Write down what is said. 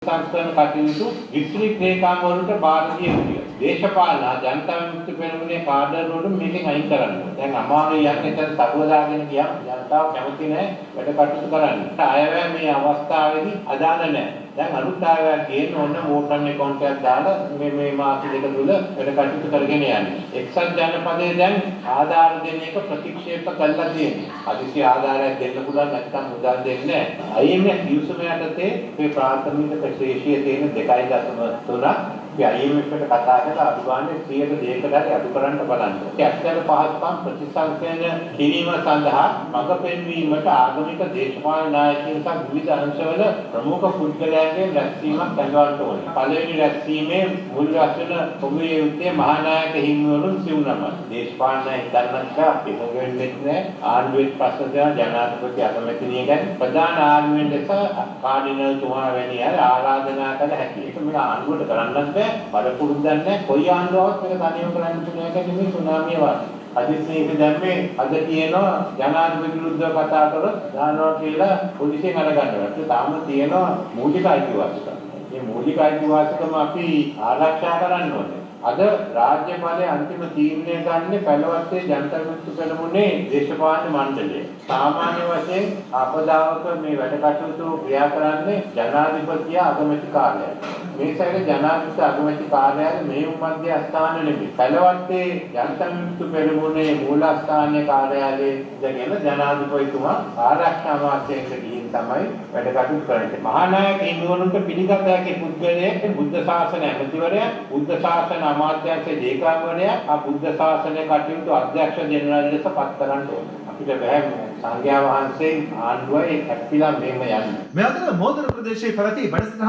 සංස්කරණ කටයුතු දිස්ත්‍රික් ලේකම්වරුන්ට බාර දිය යුතුය. දේශපාලන ජනතා විමුක්ති පෙරමුණේ කාඩර් වලට මේකෙන් අයින් කරන්න ඕනේ. දැන් අමාරුයි යන්නේ එතන තරුව දාගෙන ගියාම ජනතාව කැමති නෑ වැඩ කටයුතු කරන්න. අයවැය මේ අවස්ථාවේදී අදාළ නෑ. දැන් අලුත් අයවැයක් ගේන්න ඕන, වෝට් ඔන් ඇකවුන්ට් එකක් දාලා මේ මේ මාස 2 තුල වැඩ කටයුතු කරගෙන යන්න. එක්සත් ජනපදයේ දැන් ආධාර දෙන එක ප්‍රතික්ෂේප කරලා තියෙනවා. හදිසි ආධාරයක් දෙන්න පුළුවන්, නැත්නම් මුදල් දෙන්නේ නැහැ. IMF ගිවිසුම යටතේ මේ ප්‍රාථමික ශේෂයේ තියෙන 2.3ක් අපි IMF එකට කතා කරලා අඩු ගානේ 102කට හරි අඩු කරන්න බලන්න. ඇත්තට පහසුකම් ප්‍රතිසංස්කරණය කිරීම සඳහා මඟ පෙන්වීමට ආගමික දේශපාලන නායකයින් සහ විවිධ අංශවල ප්‍රමුඛ පුද්ගලයන්ගේ රැස්වීමක් කැඳවන්න ඕනේ. පළවෙනි රැස්වීමේ මුල් රැස්වෙන පොදුවේ යුත්තේ මහානායක හිමිවරුන් සිව් නම. දේශපාලන හිතන්නත් බෑ, අපි එකඟ වෙන්නෙත් නෑ. ආණ්ඩුවෙත් ප්‍රශ්න තියෙනවා, ජනාධිපති අගමැතිනිය ගැන. ප්‍රධාන ආණ්ඩුවෙන් ලෙස කාඩිනල් තුමා වැනි අය ආරාධනා කළ හැකියි. ඒක මේක ආණ්ඩුවට කරන්නත් බෑ. බලපුරුද්දක් නැහැ. කොයි ආණ්ඩුවවත් මේක තනියම කරන්න පුළුවන් එක නෙමෙයි සුනාමිය වගේ. හදිසි නීති දැම්මේ අද කියනවා ජනාධිපති විරුද්ධව කතා කරොත් දානවා කියලා පොලිසියෙන් අරගන්නවා. ඒක තාම තියෙනවා මූලික අයිතිවාසිකම්. මේ මූලික අයිතිවාසිකම අපි ආරක්ෂා කරන්න ඕනේ. අද රාජ්‍ය බලයේ අන්තිම තීරණය ගන්නේ පැලවත්තේ ජනතා විමුක්ති පෙරමුණේ දේශපාලන මණ්ඩලය. සාමාන්‍ය වශයෙන් ආපදාවක මේ වැඩ කටයුතු ක්‍රියා කරන්නේ ජනාධිපතියා අගමැති කාර්යාලය. මේ සැරේ ජනාධිපති අගමැති කාර්යාලය මෙහෙයුම් මධ්‍යස්ථාන නෙමෙයි. පැලවත්තේ ජනතා විමුක්ති පෙරමුණේ මූලස්ථානීය කාර්යාලයේ ඉඳගෙන ජනාධිපතිතුමා ආරක්ෂා අමාත්‍යාංශයට ගිහින් තමයි වැඩ කටයුතු කරන්නේ. මහානායක හිමිවරුන්ට පිළිගත හැකි පුද්ගලයෙක් බුද්ධ ශාසන ඇමතිවරයා, බුද්ධ ශාසන අමාත්‍යාංශයේ ලේකම්වරයා, ආ බුද්ධ ශාසනය කටයුතු අධ්‍යක්ෂ ජෙනරාල් ලෙස පත් කරන්න ඕනේ. අපිට බෑ සංඝයා වහන්සේ ආණ්ඩුවයි හැප්පිලා මෙහෙම යන්න. මේ අතර මෝදර ප්‍රදේශයේ පැවති වැඩසටහන